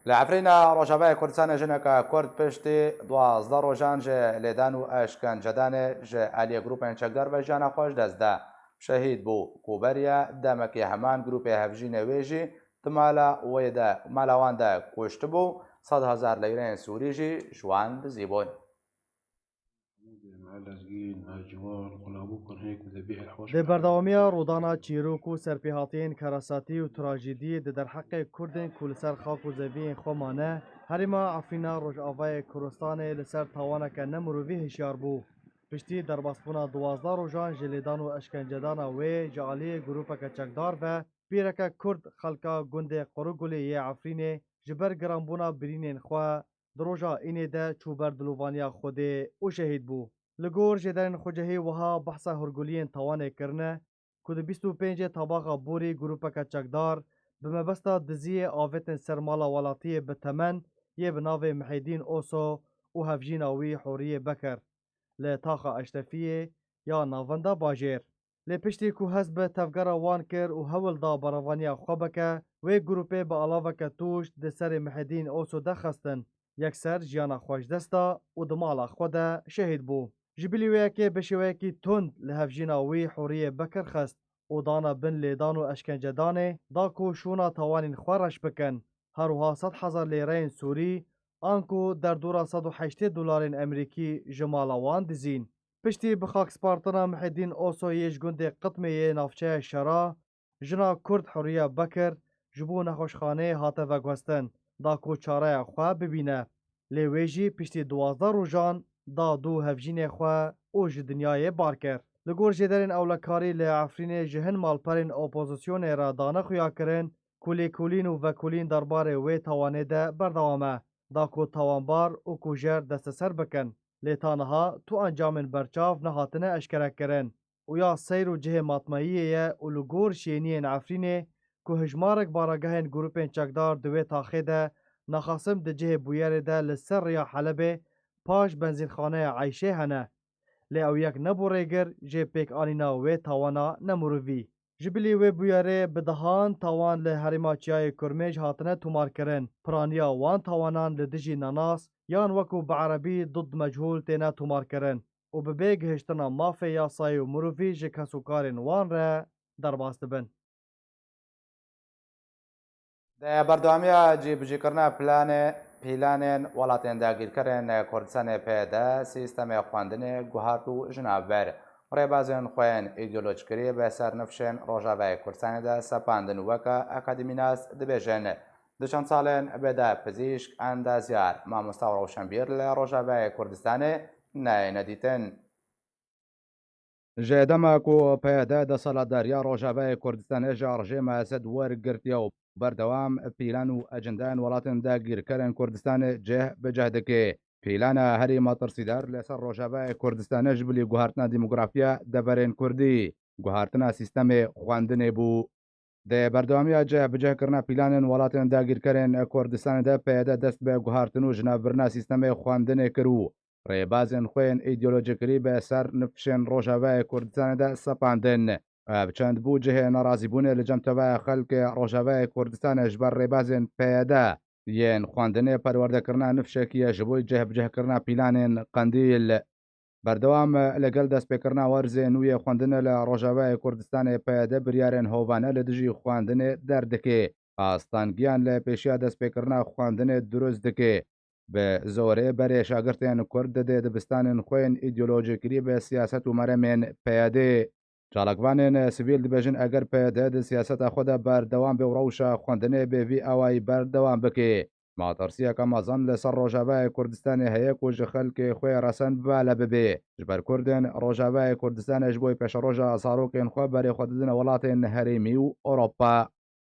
Li Efrîna Rojavayê Kurdistanê jineke Kurd piştî duwazdeh rojan ji lêdan û eşkencedanê ji aliyê grûpên çekdar ve jiyana xwe ji dest da. Şehîd bû. Ku beriya demekê heman grûpê hevjînê wê jî di mala wê de, mala wan de kuştibû, sed hezar leyreyên sûrî jî ji wan dizî bûn. Di berdewamiya rûdana çîrok û serpêhatiyên karasatî û trajîdiyê di derheqê Kurdên ku li ser xak û zeviyên xwe mane, herêma Efrîna Rojavayê Kurdistanê li ser tawaneke nemirovî hişyar bû. Piştî derbasbûna duwazdeh rojan ji lêdan û eşkencedana wê ji aliyê grûpeke çekdar ve, pîreke Kurd xelka gundê Qurugulê yê Efrînê ji ber giranbûna birînên xwe di roja înê de çû ber dilovaniya Xwedê û şehîd bû. Li gor jêderên xwecihî wiha behsa hûrguliyên tawanê kirine ku di bîst û pêncê Tabaxa Borî grûpeke çekdar bi mebesta diziyê avêtin ser mala welatiyê bi temen yê bi navê Mihêdîn Oso û hevjîna wî Hûriyê Bekir li Taxa Eşrefiyê ya navenda bajêr. Lê piştî ku hest bi tevgera wan kir û hewl da berevaniya xwe bike, wê grûpê bi alaveke tûj di serê Mihedîn Oso de xestin. Yekser jiyana xwe ji dest da û di mala xwe de şehîd bû. Ji bilî wê yekê bi şêweyekî tund li hevjîna wî Hûriyê Bekir xist û dana bin lêdan û eşkencedanê, da ku şûna tawanên xwe reş bikin. Her wiha sed hezar lêreyên sûrî, anku derdora sed û heştê dolarên emerîkî ji mala wan dizîn. Piştî bi xakspartina Mihedîn Osoyê ji gundê Qitmê yê navçeya Şera, jina Kurd Huriye Bekir ji bo nexweşxaneyê hate veguhestin, da ku çareya xwe bibîne. Lê wê jî piştî duwazdeh rojan da dû hevjînê xwe û ji dinyayê bar kir. Li gor jêderên ewlekarî li Efrînê ji hin malperên opozisyonê re dane xuyakirin ku lêkolîn û vekolîn derbarê wê tawanê de berdewam e, da ku tawanbar û kujer desteser bikin. Lê ta niha tu encamên berçav nehatine eşkerekirin û ya seyr û cihê matmeyiyê ye û li gor şêniyên Efrînê ku hijmarek baragehên grûpên çekdar di wê taxê de, naxasim di cihê bûyerê de li ser rêya Helebê paş benzînxaneya Eyşê hene. Lê ew yek nebû rêgir jê pêkanîna wê tawana nemirovî. Ji bilî wê bûyerê bi dehan tawan li herêma Çiyayê Kurmêj hatine tomarkirin, piraniya wan tawanan li dijî nenas yan wekû bi erebî dud mechûl têne tomarkirin û bi bê gihiştina mafê yasayî û mirovî ji kesûkarên wan re derbas dibin. Di berdewamiya cîbicîkirina planê, pîlanên welatên dagîrkerên Kurdistanê P Y D, sîstemê xwendinê guhart û jina vir. Rêbazên xwe yên îdeolojkirî bi ser nifşên Rojavayê Kurdistanê de sepandin weke akademînas dibêjin. Di çend salên bê de pizîşk, endazyar, mamosta û rewşenbîr li Rojavayê Kurdistanê neyêne dîtin. Ji dema ku P Y D desthilatdariya Rojavayê Kurdistanê ji rejîma Esed wergirtiye û berdewam pîlan û ecendeyên welatên dagîrkerên Kurdistanê cih bi cih dike. Pîlana herî metirsîdar li ser Rojavayê Kurdistanê ji bilî guhartina demografiya deverên Kurdî, guhartina sîstemê xwendinê bû. Di berdewamiya cih bi cih kirina pîlanên welatên dagîrkerên Kurdistanê de P Y D dest bi guhartin û jinavbirina sîstemê xwendinê kir û rêbazên xwe yên îdeolojîkirî bi ser nifşên Rojavayê Kurdistanê de sepandin. Ev çend bû cihê nerazîbûnê li cem tevaya xelkê Rojavayê Kurdistanê ji ber rêbazên P Y D yên xwendinê perwerdekirina nifşekî ye ji bo cih bi cih kirina pîlanên Qendîl. Berdewam li gel destpêkirina werzê nû yê xwendinê li Rojavayê Kurdistanê P Y D biryarên hovane li dijî xwendinê derdike. Astangiyan li pêşiya destpêkirina xwendinê dirust dike. Bi zorê berê şagirtên Kurd didê dibistanên xwe yên îdeolojîkirî bi siyaset û meremên P Y D. Çalakvanên sivîl dibêjin, eger P Y D di siyaseta xwe de berdewam be û rewşa xwendinê bi vî awayî berdewam bike, metirsiyeke mezin li ser Rojavayê Kurdistanê heye ku ji xelkê xwe resen bale bibe. Ji ber Kurdên Rojavayê Kurdistanê ji bo pêşeroja zarokên xwe berê xwe didine welatên herêmî û Ewropa.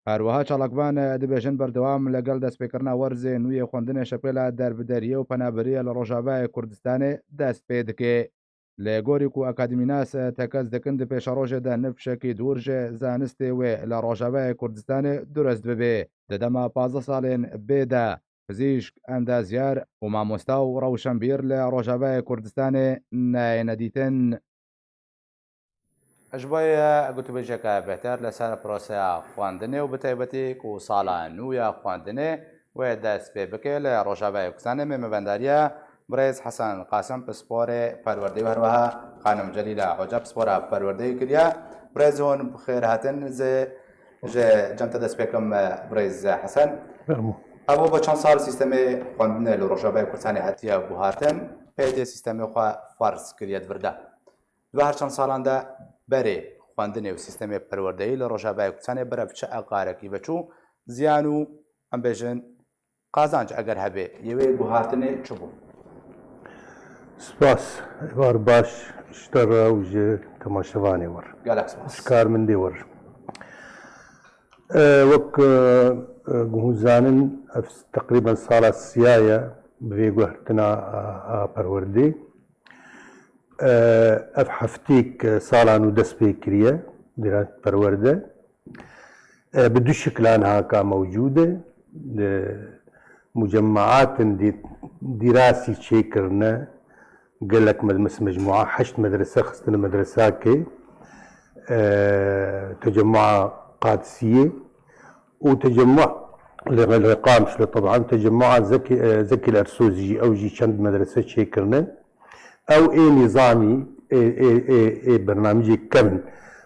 Her wiha çalakvan dibêjin, berdewam li gel destpêkirina werzê nû yê xwendinê şepêla derbideriyê û penaberiyê li Rojavayê Kurdistanê dest pê dike. Li gorî ku akademînas tekez dikin, di pêşerojê de nifşekî dûr ji zanistê wê li Rojavayê Kurdistanê durust bibe. Di dema pazdeh salên bê de pizîşk, endazyar û mamosta û rewşenbîr li Rojavayê Kurdistanê neyêne dîtin. Ji bo yê gotûbêjeke bêhtir li ser proseya xwendinê û bi taybetî ku sala nû ya xwendinê wê dest pê bike. Li Rojavayê Kurdistanê me mevendariya birêz Hesen Qasim pisporê perwerdeyê û herweha xanim Celîla Hoca pispora perwerdeyê kiriye. Birêz hûn bi xêr hatin. Zê ji cem te dest pê kim, birêz Hesen. Fermo. Evo bi çend sal sîstemê xwendinê li Rojavayê Kurdistanê hatiye guhartin, pê tê sîstemê xwe ferz kiriye di vir de. Di her çend salan de berê xwendinê û sîstemê perwerdeyî li Rojavayê Kurdistanê berev çi eqarekî veçû, ziyan û, em bêjin, qazanc eger hebe, yê wê guhartinê çi bû? Spas, êvar baş ji te re û ji temaşevanê we re. Gelek spas. Ji karmendê we re. E, wek, e, e, ku hûn zanin, ev teqrîben sala siya ye bi vê guhertina a, a perwerdê. E, ev heftêk, e, sala nû dest pê kiriye, dira perwerde. E, bi du şiklan haka mewcûd e. E, mucemmeatin dî-, dîrasî çêkirine, gelek med-, mes-, mecmua heşt medrese xistine medresakê, e, tecemmua Qadisiyê û tecemmua li, li Qamişlo, teban, tecemmua Zekî, e, Zekî Ersozî jî, ew jî çend medrese çêkirine. Ew ê nîzamî, ê, ê, ê, ê bernamijê kevn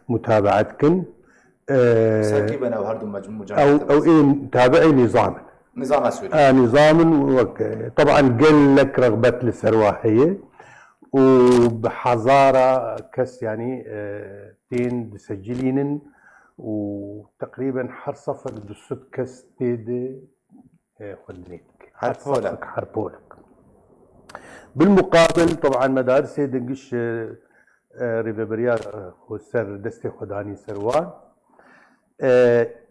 mutabeat kin. E, Ser kî ben ew her du mec-, mucemmeat? Ew, ew ê tabi'ê nîzam in. Nîzama Sûrî. E, nîzam in wek, e, teban gelek rexbet li ser wa heye û bi hezara kes, yanî, e, tên disecilînin û teqrîben her sefek du sed kes tê de, e, xwendinê dike. Her polek. Her sefek, her polek. Bil muqabil, teban medarisê din giş, e, e, rêveberiya, e, xwe ser destê xwe danî ser wan. E,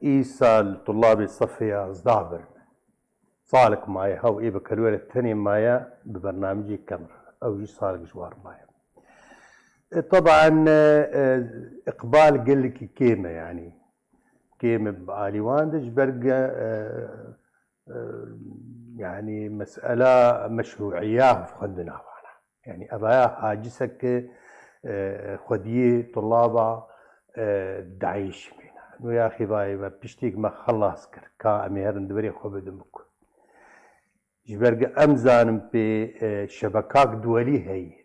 îsal tulabê sefê yazdeh birin. Salek maye, hew ê bi kelwere tenê maye bi bernamijê kevn re. Ew jî salek ji wan maye. E, teban, e, e, iqbal gelekî kêm e, yanî. Kêm e bi alî wan de ji ber ge-, e, e, yanî mesela meşrûiya xwendina wan e. Yanî evaya haciseke, e, xwediyê tulaba, e, DAIŞ bîne. Nû ya xîvayê me piştîk me xelas kir. Ka em ê herin di berê xwe bidin bi ku. Ji ber ge em zanin pê, e, şebekak duwelî heye.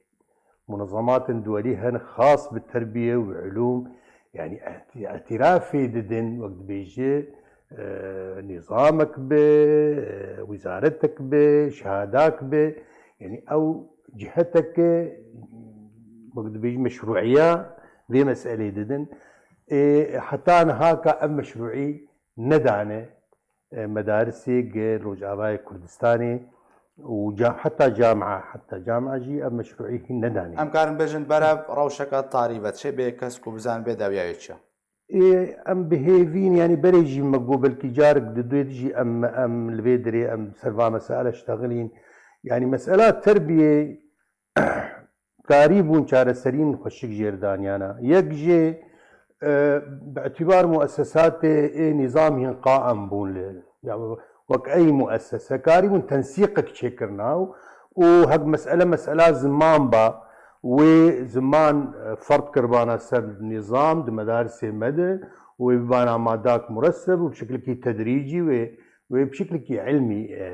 Munezematên duwelî hene xas bi terbiye û ilûm, yanî îhtî-, îtîrafê didin, wek dibêje, e, nîzamek be, e, wîzaretek be, şehadak be, yanî ew ciheteke, wek dibêje meşrûiya vê meselê didin. Ê, heta niha ka ev meşrûî nedane, e, medarisê gi Rojavayê Kurdistanê û ca-, heta camia, heta camia jî ev meşrûî hîn nedanî. Em karin bêjin berev rewşeke tarî ve diçe bê kes ku bizan bê dawiyayê çi ye. Ê, em bi hêvîn, yanî berê jî me got belkî carek di duyê jî em, em li vê derê em ser va mesele ştexilîn. Yanî mesela terbiyê karî bûn çareserîn xweşik jêr daniyana. Yek jê, e, bi îtîbar muessesatê ê nîzam hîn qaim bûn li, ya, wek ey muessese karî bûn tensîqek çêkirina û, û hek mesele mesela ziman ba, wê ziman, e, ferd kirbana ser nîzam di medarisê me de û wê bibana madak mureseb û bi şekilekî tedrîcî wê wê bi şeklekî ilmî, e,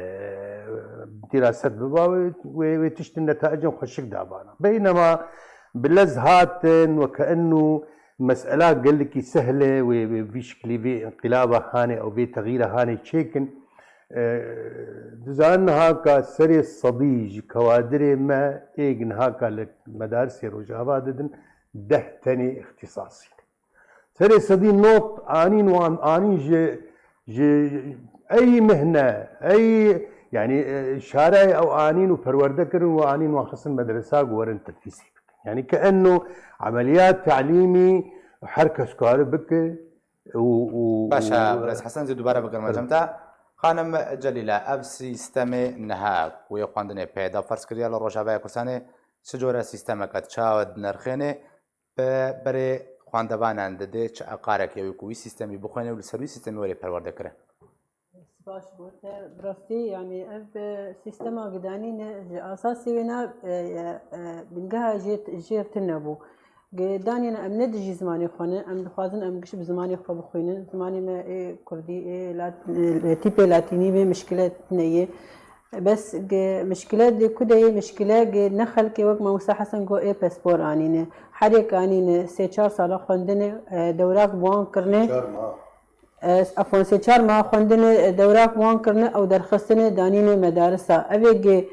dîraset biba, wê, wê, wê tiştin netayicên xweşik dabana. Beynema bi lez hatin, weke enû mesela gelekî sehl e, wê, wê vî şeklî vê înqilaba hanê ew vê texîra hanê çêkin. E, dizanin niha ka serê sedî ji kewadirê me êk niha ka li medarisê Rojava didin, deh tenê îxtîsasî ne. Serê sedî not anîn wan, anîn ji, ji ey mihne, ey, yanî, e, şareyê ew anîn û perwerde kirin û anîn wan xistin medresa ku werin tedrîsê bikin. Yanî ke enno emeliyat telîmî her kes kare bike û, û, Baş e, û, Birêz Hesen, zî dubare bigirme cem te. Xanim Celîle, ev sîstemê niha ku yê xwendinê peyda ferz kiriye li Rojavaya Kurdistanê, çi cure sîstemeke, çawa dinirxêne? Bi berê xwendevanan didê, çi eqarek ye wî ku wî sîstemî bixwêne û li ser wî sîstemî were perwerde kirin? Spas bo te. Bi rastî, yanî ev, e, sîstema gidanî ne ji asasî wê ne, e, e, e, bingeha jê, jêr tune bû. Ge-, danîne em ne dijî zimanê xwe ne, em dixwazin em giş bi zimanê xwe bixwînin. Zimanê me ê kurdî, ê lat-, ê tîpê latînî bê, mişkile tune ye. Bes ge-, mişkile di ku de ye, mişkile ge-, ne xelkê wek Mamoste Hesen got ê pespor anîne. Herêk anîne, sê çar sala xwendine, e, dewrak bi wan kirine. Çar mah. E, afwan, sê çar meha xwendinê, e, dewrak wan kirine, ew derxistine, danîne medarisa. Ev ê ge-,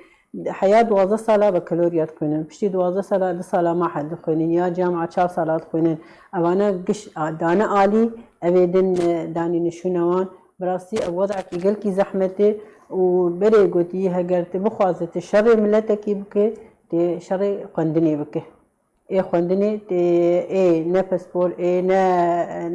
heya duwazdeh sala bakalorya dixwînin. Piştî duwazdeh sala, du sala mahe dixwînin, ya camia çar sala dixwînin. Evana giş a, dane alî, ev ê din, e, danîne şûna wan. Bi rastî ev wedekî gelkî zehmet e û berê gotî, heger tu bixwaze tu şerê miletekî bike, tu şerê xwendinê bike. Ê xwendinê tê, ê ne pispor, ê ne,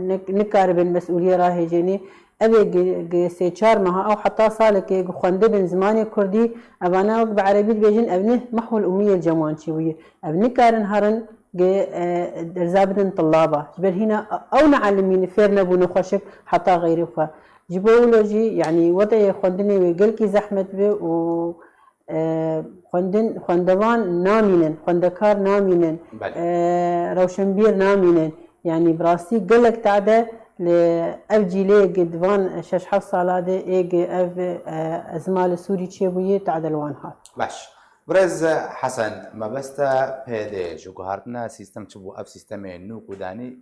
ne, nikaribin mesûliyê rahêjênê. Ev ê gi, gi sê çar meha ew heta salekê gi xwendibin zimanê kurdî, evana wek bi erebî dibêjin, ev ne mehwul umiyê cem wan çêbûye. Ev nikarin herin gi, e, derza bidin tillaba. Ji ber hîna ew neelimîne, fêr nebûne xweşik heta xeyrê xwe. Ji bo wilo jî, yanî, weteyê xwendinê wê gelkî zehmet be û E, xwendin, xwendevan namînin, xwendekar namînin, Belê. e, rewşenbîr namînin. Yanî bi rastî gelek tade li ev cîlê gi di van şeş heft sala de ê gi ev, e, ezma li Sûrî çêbûyî tade li wan hat. Baş. Birêz Hesen, mebesta P D ji guhartina sîstem çi bû? Ev sîstemê nû ku danî,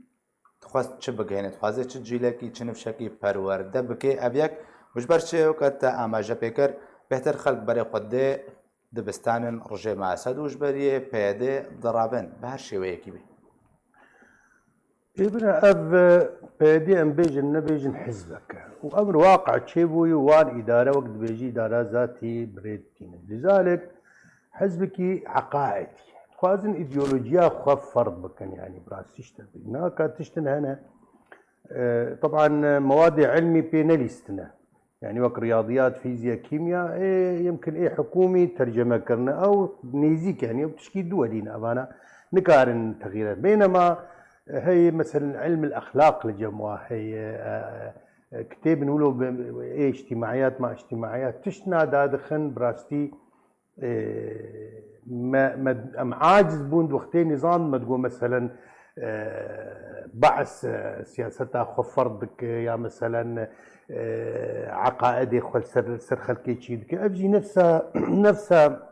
dixwest çi bigihêne, dixwaze çi cîlekî, çi nifşekî perwerde bike. Ev yek, û ji ber çi weke te amaje pê kir, bêhtir xelk berê xwe dê dibistanin, rijê me Esed û ji ber yê P Y D dirabin, bi her şêweyekî bê. Ê bira, ev, e, P Y D em bêjin, nebêjin hizbek e. Û emir waqe çêbûyî û wan îdare wek dibêjî îdara zatî bi rê dikînin. Lizalik hizbekî eqaidî. Dixwazin îdeolojiya xwe ferz bikin, yanî bi rastî işte. Naka tiştin hene, e, teban, e, mewadê ilmî pê nelîstine. Yanî wek riyadiyat, fîzya, kîmya, ê, yemkin ê hikûmî terceme kirine. Ew nêzîk, yanî ew tişkî duwelî ne, evana nikarin texîre. Bênema, e, heye, meselen, ilm el exlaq li cem wa heye, e, e, kitêbin wilo bi, ê îctîmaiyat, ma îctîmaiyat, tişt na dadixin, bi rastî, e, me, me, em aciz bûn di wextê nîzam me digot, meselen, e, Baes, e, siyaseta xwe ferz dike ya, meselen, e, eqaidê xwe li ser, ser xelkê çî dike. Ev jî nefsa, nefsa,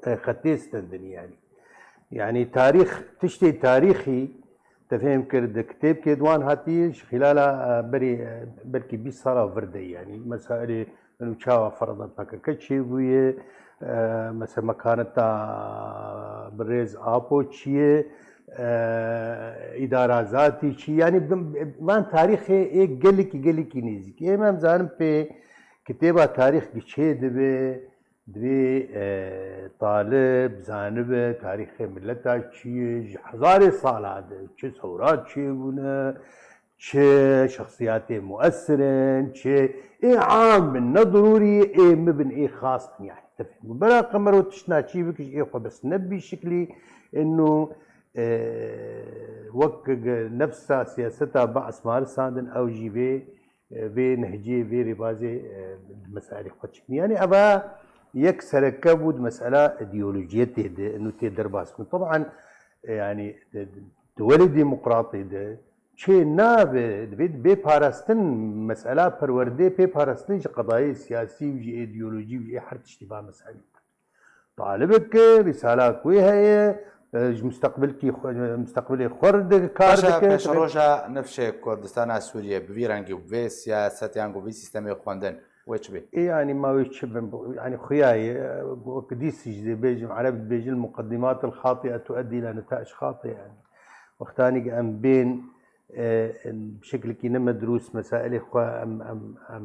e, xetê stendinî yanî. Yanî tarîx, tiştê tarîxî te fêm kir, di kitêbkê di wan hatî ji xîlala, e, berî, e, belkî bîst sala vir de, yanî mesailê, û çawa ferda P K K çêbûye, e, mesela mekaneta birêz Apo çi ye, e, îdara zatî çi, yanî bi, van tarîxê ê gelekî, gelekî nêzîk. Ê me em zanin pê kitêba tarîx gi çê dibe, divê, e, talib zanibe tarîxê mileta çi ye, ji hezarê sala de çi sewrat çêbûne, çi şexsiyatê muesir in, çi ê am bin, ne dirûrî ê min bin, ê xas bin, yanî. Te fehmî. Bera qemero tiştna çî bikî ji ê xwe bes ne bî şiklî, ino, e, wek nefsa siyaseta Baes marisandin, ew jî vê, e, vê nehcê, vê rêbazê, e, di mesailê xwe çiknî. Yanî eva yek sereke bû di mesela îdeolojiyetê de, ino tê derbas bû. Teban, e, yanî di, di, di welê demokratê de, çê nabe, divê bê parastin mesela perwerdê pê parastin ji qedayê siyasî û ji îdeolojî û ji ê her tiştî va meselî. Talibek risala ku heye, e, ji mustaqbilkî xwe, mustaqbilê xwe re de kar Paşa dike. Pêşeroja nifşê Kurdistana Sûriye bi vî rengî û bi vê siyasetiyan ku vî sîstemê xwendin wê çi bê? Ê, yanî ma wê çi bin? Yanî xuya ye, e, wek dîs jî dê bêjim, Ereb dibêjin, muqeddimat el xatiye tueddi ila netaic xatiye, yanî. Wextanî em bên, e, bi şekilekî ne medrûs mesailê xwe em, em, em,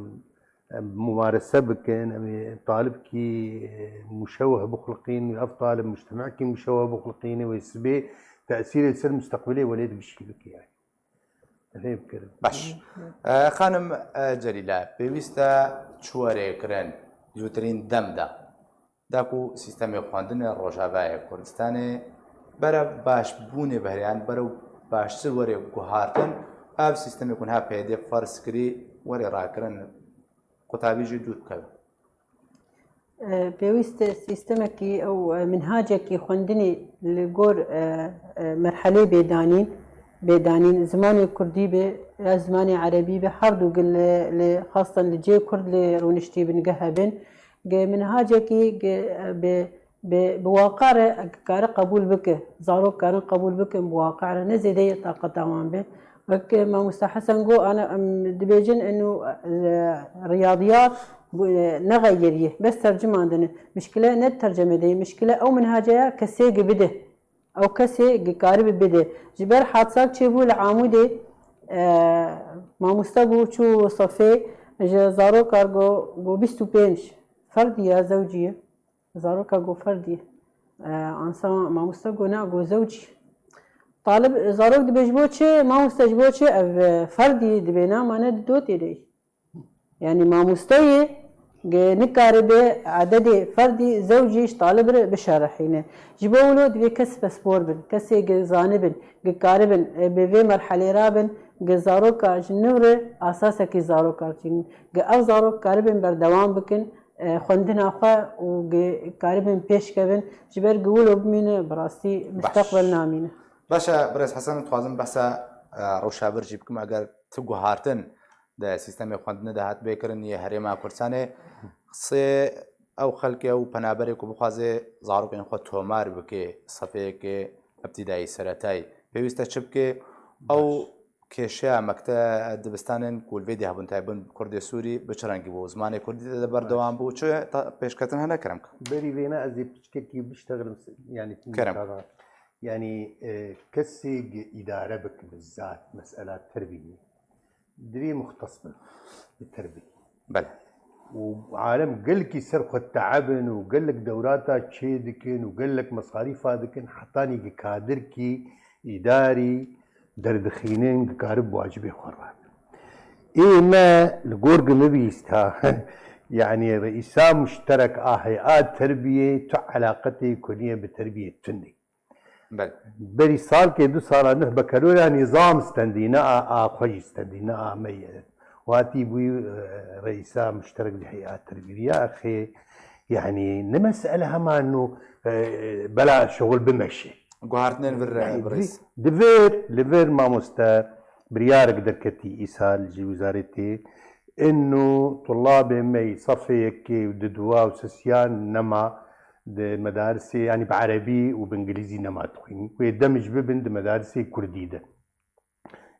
em mumarese bikin, em ê talibkî, e, muşeweh bixulqîn, ev talib mujtemekî muşeweh bixulqîne wê sibê tesîrê li ser mustaqbilê welêt gişî bike, yani. Rê bikirin. Baş. E, xanim, e, Celîle, pêwîst e çi were kirin zûtirîn dem de. Da ku sîstemê xwendinê Rojavayê Kurdistanê berev başbûnê biheriyan, berev baştir were guhartin, ev sîstemê ku niha P Y D ferz kirî were rakirin, qutabî jî dûr bikeve. E, pêwîst e sîstemekî ew, e, minhacekî xwendinê li gor, e, e, merhelê bê danîn, bê danîn, zimanê kurdî be ya zimanê erebî be, her du gi li, li, xastan li cê kurd li rûniştî bin, ge hebin. Ge minhacekî ge, e, bi, bi, bi waqar e, kare qebûl bike, zarok karin qebûl bikin bi waqar e, ne zêdeyê taqeta wan be. Wek, e, Mamoste Hesen got, ana, em dibêjin inu, e, riyadiyat, Bu, e, nexeyiriyê, bes tercimandine. Mişkile ne terceme de ye, mişkile ew minhace ya kesê gi bide. Ew kesê gi karibi bide. Ji ber hadsak çêbû li Amûdê, e, mamoste bû çû sefê, ji zaroka go, go bîst û pênc ferdî ya zewcî ye. Zaroka go ferdî. E, ansa mamoste go na go zewcî. Talib, zarok dibe ji bo çi, mamoste ji bo çi, ev, e, ferdî dibe, na mane di dotê de ye. Yanî mamosteyê ge nikaribe ededê ferdî zewcî ji talib re bişerihîne. Ji bo wilo divê kes pispor bin, kesê ge zanibin, ge karibin, e, bi vê merhelê rabin, ge zaroka ji nû re asasekî zaroka çînin. Ge ev zarok karibin berdewam bikin, e, xwendina xwe û ge karibin pêş kevin, ji ber ge wilo bimîne, bi rastî misteqbel namîne. Baş e, birêz Hesen, dixwazim behsa, e, rewşa vir jî bikim. Eger tu guhartin di sîstemê xwendinê de hatibê kirin yê Herêma Kurdistanê, sê ew xelkê û penaberê ku bixwaze zarokên xwe tomar bike sefeyeke îbtîdayî, seretayî, pêwîst e çi bike? Ew kêşeya mekte-, dibistanên ku li vê dê hebûn, taybin Kurdê Sûrî, bi çi rengî bû? Zimanê Kurdî de berdewam bû? Çi ta-, pêşketin hene, kerem ke? Berî vêne ez ê piçkekî biştexilim se-, yanî Kerem. Yanî, e, kesê gi îdare bike bi zat mesela terbiyê. Divê muxtes bin bi terbiyê. Bele. Û alem gelekî ser xwe teebin û gelek dewrata çê dikin û gelek mesarîfa dikin, hetanî gi kadirkî îdarî derdixînin, gi karib wacibê xwe rabin. Ê me li gor gi min bihîst ha, yanî reîsa muşterek a hey'a terbiyê tu elaqetê ku niye bi terbiyê tune. Bel. Berî salkê du sala nuh bekelora nîzam stendî, ne a, a xwe jî stendî, ne a me ye. Watî bûyî, e, reîsa muşterek ji hey'a terbîriya, axê, yanî ne mesele heman nû, e, bela şixul bimeşe. Guhartinên vir, e, Yanî birêz. Di, di vir, li vir mamoste biryarek derketî îsal ji wizarêtê. Inu tulabê me yî sefê yekê û di dua û sesiyan nema di medarisê, yanî bi erebî û bi îngilîzî nema dixwîn. Wê dem ji bibin di medarisê kurdî de.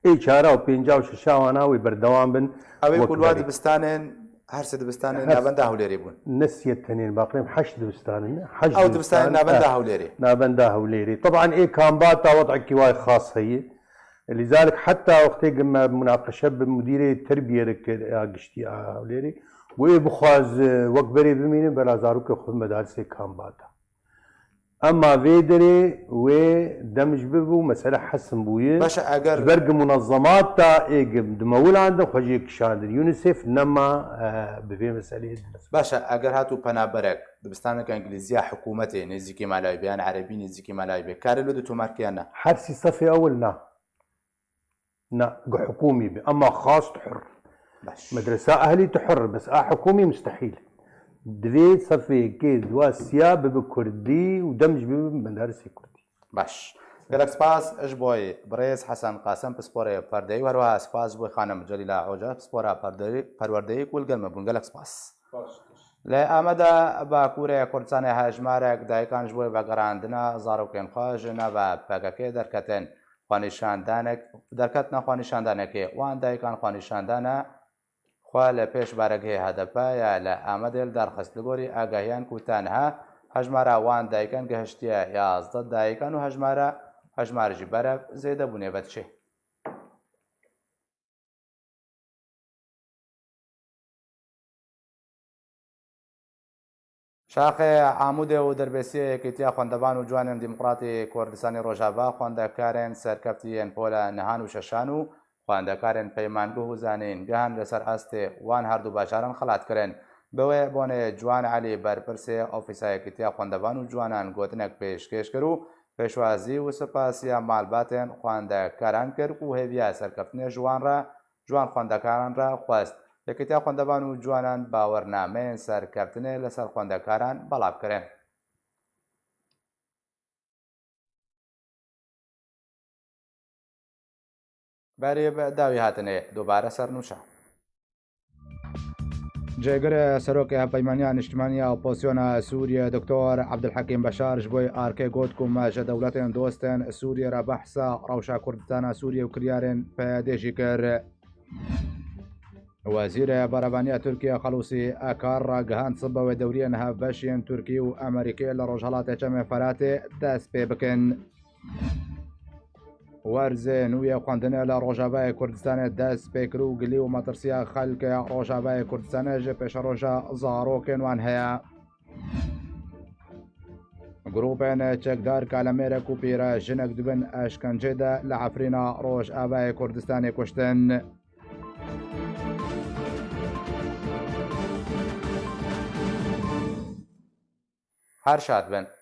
Ê çara û pênca û şeşa wana wê berdewam bin. Ew ê wek ku li wa berê. Dibistanên, her sê dibistanên Her navenda Hewlêrê bûn. Ne siyê tenên baqrêm heşt dibistanên, heşt Ew dibistanên dibistan, navenda eh, Hewlêrê. Navenda Hewlêrê. Teban ê kambata wed'ekî way xas heye. Lîzalik heta wextê ku me munaqeşe bi mudîrê terbiyê re kir, ya giştî a Hewlêrê, wê bixwaz, e, wek berê bimînin, bela zarokê xwe medarsê kambata. Ema vê derê wê dem ji bibû, mesele hesin bûye. Baş e, eger Ji ber ku munezemata ê ku di mewilan de xwe jê kişandin. UNICEF nema, e, bi vê meseleyê dibist. Baş e, eger hatû penaberek dibistaneke îngilîzî ya hikûmetê nêzîkî melayî be, yan erebî nêzîkî melayî be, karê li di tomarkiya ne? Her sî sefê ewil na. Na, gi hikûmî be. Ema xas tu hur. Baş. Medresa ehlî tu hur, bes a hikûmî mustehîl. Divê sefê yekê dua siya bibe kurdî û dem ji bibe medarisê kurdî. Baş. Gelek spas ji bo birêz Hesen Qasim, pisporê perdeyî, û her wiha spas ji bo xanim Celîla Oca, pispora perdeyî, perwerdeyî ku li gel me bûn. Gelek spas. Baş. Li Ameda Bakurê Kurdistanê hejmarek dayikan ji bo vegerandina zarokên xwe ji nava P K K derketin. Xwenîşandanek, derketina xwenîşandanekê wan dayikan xwenîşandana xwe li pêş baregehê H D P ya li Amedê li dar xist. Li gorî agahiyan ku ta niha hejmara wan dayikan gihiştiye yazdeh dayikan û hejmara hejmar jî berev zêdebûnê vediçe. Şaxê Amûdê û derbêsiyê Yekîtiya Xwendevan û Ciwanên Demokratî Kurdistanê Rojava, xwendekarên serkeftî yên pola nihan û şeşan û xwendekarên peymanguh û zanîngehan li ser astê wan herdu bajaran xelat kirin. Bi wê bonê Ciwan Elî, berpirsê Ofîsa Yekîtiya Xwendevan û Ciwanan, gotinek pêşkêş kir û pêşwazî û sipasiya malbatên xwendekaran kir ku hêviya serkeftinê ji wan re, ji wan xwendekaran re xwest. Yekîtiya Xwendevan û Ciwanan bawernameyên serkeftinê li ser xwendekaran belav kirin. Berê bi dawî hatinê dubare sernûşa. Cêgirê Serokê Hevpeymaniya Niştimanî ya Opozisyona Sûriyê Doktor Abdulhekîm Beşar ji bo arkê got ku me ji dewletên dostên Sûriyê re behsa rewşa Kurdistana Sûriyê û kiryarên peyadê jî kir. Wezîrê Berevaniya Tirkiye Xelûsî Ekar ragihand sibe wê dewriyên hevbeş yên Tirkî û Amerîkê li Rojhelatê Çemê Feratê dest pê bikin. Werzê nû yê xwendinê li Rojavayê Kurdistanê dest pê kir û gilî û metirsiya xelkê Rojavayê Kurdistanê ji pêşeroja zarokên wan heye. Grûpên çekdar kalemêrek û pîre jinek di bin eşkencê de li Efrîna Rojavayê Kurdistanê kuştin. Her şad bin.